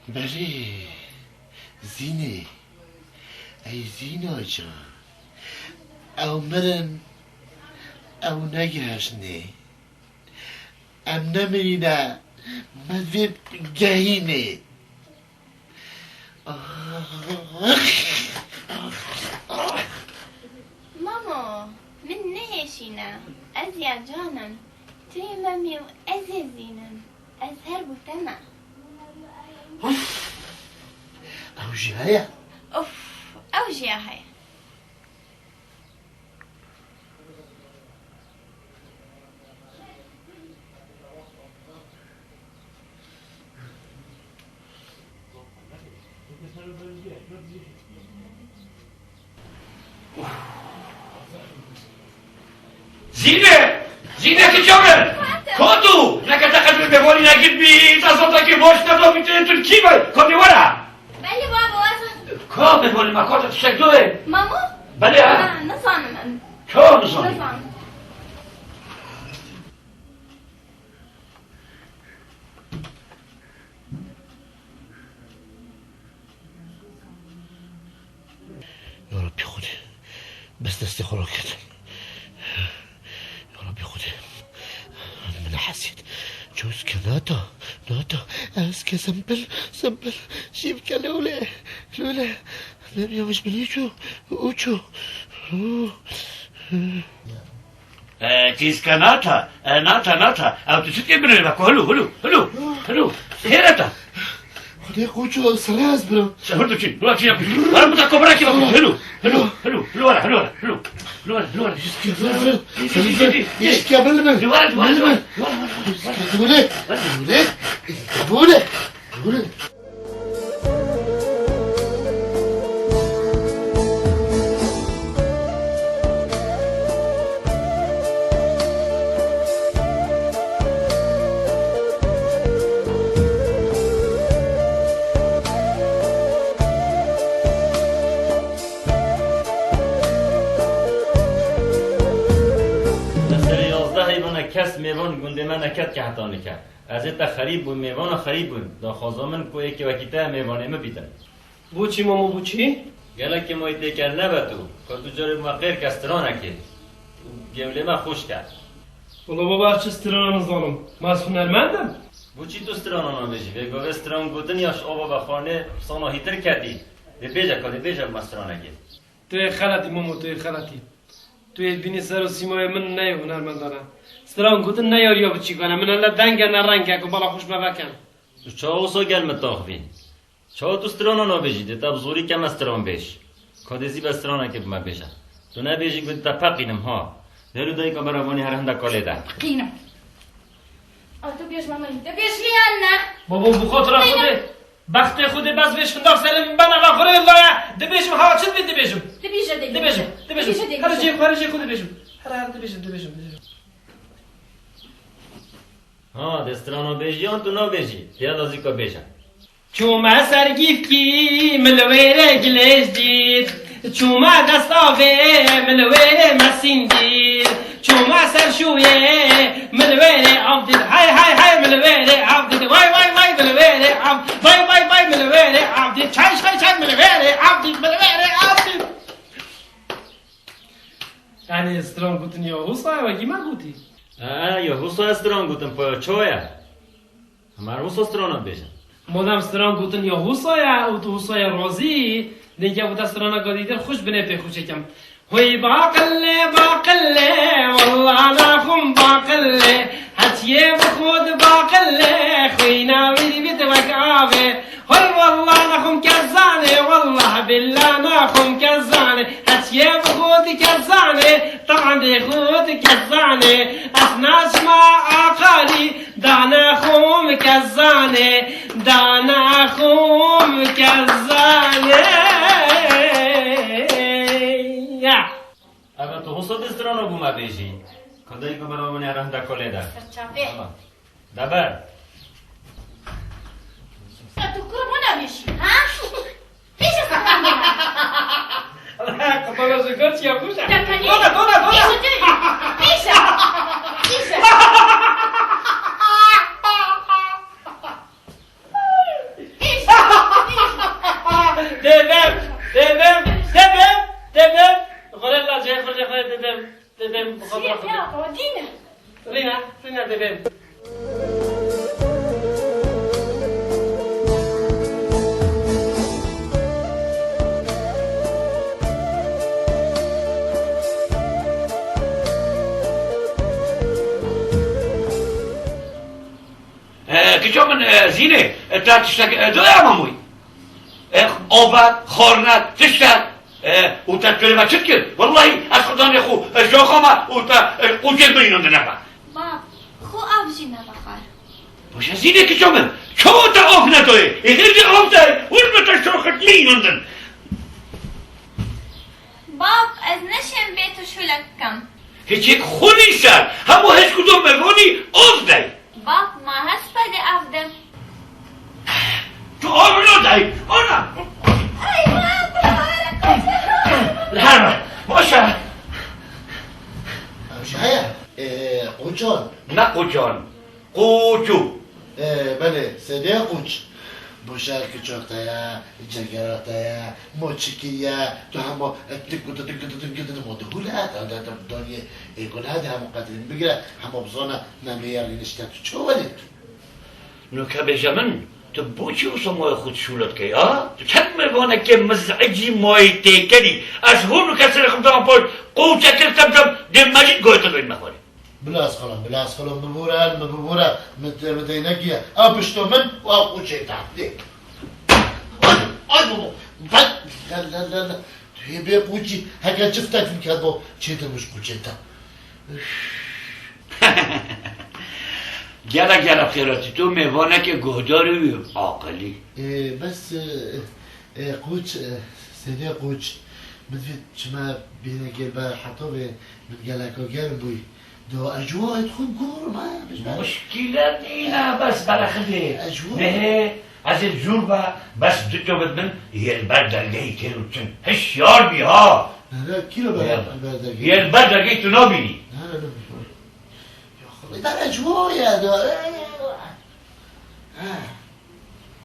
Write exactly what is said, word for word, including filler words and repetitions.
Belê, Zînê. Ey Zîna can. Ew mirin, ew negeşnê. Em nemirîne, me vê gehînê. Mamo, min nehêşîne. Ez ya can im. Tu yê Memî û ez ê Zîn im. Ez her bi te me. Of! Ew jî heye? Of, ew jî ya heye. Zîne! Zîne, tu çawa? Ko tu? Neke te qet bi devolî nekiribî, te sotekê boş te do bî, tu, tu kî be? Ko tu were? Belê baba, ez Ka devolî me, ko tu tiştek do e? Mamo? Belê ha. Ha, nizanim em. Çawa nizanim? Nizanim. Ya Rabbî Xwedê, bes destê xwe raketim. Ya Rabbî Xwedê, min hesît. Çewske nata, nata, ez ke sembil, sembil, şîvke lewle, lewle. Nebîya min ji min çû, û çû. E, çîske nata, e, nata, nata. Ew tu çi dikê binê me ku? Hulu, hulu, hulu, hulu. Hêre ta. Xwedê qoço, sere ez birim. Sen hurdu çi? Hulu çi yapmış? Var bu da kobra ki yapmış. Hulu, hulu, hulu, hulu, hulu, hulu, hulu. Hulu, hulu, hulu. Çîske bilme. Hulu, hulu. Hulu. Li serê yazdehê vana kes mêvan gundê me neket ke heta nika. Ez ê te xerîb bûm, mêvana xerîb bûm. Daxwaza min ku êkê wekî te mêvanê min bîtin. Boçî mamo, boçî? Gelekî mayî têkel nebe tu. Ka tu carê me qêr ke stranekê. Û gewlê me xweş ke. Wela baba, ez çi strana nizanim. Ma ez hunermend im? Boçî tu strana nabêjî? Vê gavê stran gotin ya ji ava vexwarinê sana hîtir ketî. Dê bêje ka, dê bêje bi me stranekê. Tu yê xeletî mamo, tu yê xeletî. Tu yê dibînî ser û sîmayê min ne yê hunermendan e. Stran gotin ne yariya bi çîkan e. Min hele deng e ne reng e ku bala xweş me veken. Tu çawa wisa gel min taxivî? Çawa tu strana nabêjî? Dê te bi zorî ke me stran bêj. Ka dê zî be stranekê bi me bêje. Tu nebêjî ku dê te peqînim ha. Dêr û dayika beravanî her hindek kalê de. Qînim. A tu bêj me min. Te bêj lê yan ne? Babo, bi xatira Xwedê. Bextê Xwedê bes vê şindax serê min bena ve xurê laye. Dibêjim ha çi dibê dibêjim. Dibêje dê. Dibêjim. Dibêjim. Dibêje dê. Her jê, her jê xwe dibêjim. Her her dibêjim, dibêjim, dibêjim. Ha, dê strana bêjî yan tu nabêjî? Têya lazîka bêje. Çûme ser gîfkî, min li wê rê gilêj dît. Çûme dest avê, min li wê rê mesîn dît. Çûme ser şûyê, min li wê rê av dît. Hay, hay, hay, min li wê rê av dît. Vay, vay, vay, min li wê rê av. Vay, vay, vay, min li wê rê av dît. Çay, çay, çay, min li wê rê av dît. Min li wê rê av dît. Yanî stran gotin ya Husa, wekî me gotî? E, e, ya Husa stran gotin, pa ya çawa ye? Em her wisa strana bêjin. Madem stran gotin ya Husa ye û tu Husa ye razî, dêke wita strana gadîtir xweş binê pê xweş ekem. Hoy baqille, baqille, wallah naxum baqille. Hetiyê bi xwe di baqille, xwîna wî dibît wek avê. Hoy wallah naxum kezanê, wallah billah naxum kezanê. Hetiyê bi xwe di kezanê, tandê xwe di kezanê. Ez naçima aqalî, Dana xum kezanê, dana xum kezanê. Ya. Eve tu husa dê strana bû me bêjî. Kadayî kamera min ya rehda kolê de. Serçavê. Tamam. Deber. Ya tu kur bû nabêjî, ha? Pêşe sakın bana. Qutana ji gor çiya xweş e. Depelê. Dona, dona, dona. Pêşe dê. Pêşe. Pêşe. Pêşe. Em, bu kadar Siyah ya, o değil mi? Rina, Rina bebeğim. E, kiço min, e, Zînê, e, te tiştek, e, doya mamûyî. E, ova, xorna, tiştek. E, û te tu lê me çi dikir? Wellahî ez xudanê xwe, e, şoxa me û te, e, qûçê min înan dinebe. Bab, xwe av jî nevexwar. Boşe Zînê kiço min, çawa te av nedoyê? Êdî jî av de, wir me te şoxit min înan din. Bab, ez neşêm bê tu şûlek bikim. Hiçik xwe nîser, hemû hişk û do mevanî av dey. Bab, ma hespedê ev de. Tu amino dey, ana! Ay, bab, bab, hele kaçma. Lehera, boşa. Ev ji heye, e, quçon. Ne quçon, quçû. E, belê, sedê quç. Boşa kiçok te ya, cegera te ya, moçikî ya, tu hemo, e, tik, tik, tik, tik, tik, tik, mo dihûle, e, e, e, donye, e, guna de hemo qedrîn bigire, hemo bizona, me meyarî nişte tu ço welê tu. Nuke bêje min, tu boçî wisa moyê xwe dişûle dike ya? Tu çend mêvanekê mizecî moyê têkerî. Ez hûn nuke serê xwe dam pol, qûçekir tem tem, dê mecîd goyte doyî me xwarê. Bila ez xelam, bila ez xelam, bibûre, min bibûre, min, min deynekiye. Ew pişto min û ew qûçê te. Dê. Ay, ay babo. Ben, la, la, la, la. Tu yê bê qûçî, heke çiftek min ket bo, çêtir min ji qûçê te. Üf. Gelek gelek xêratî, tu mêvanekê guhdarî wî aqilî. Ê, bes, e, e, qûç, e, sedê qûç. Min vî çime bîne gel ber hetovê, min geleko germ bûyî. Do ecwa et xwe gor ma, bijber. Muşkîle nîne, bes berexidê. Ecwa. Nehê, ez ê zûr be, bes du çovit min, yê li ber dergehî têr û çin. Hişyar bî ha. Nere, kî li ber, Nere. Li ber dergehî? Yê li ber dergehî tu nabînî. Nere, nere. Ya Xwedê, ber ecwa ye, do. Ha.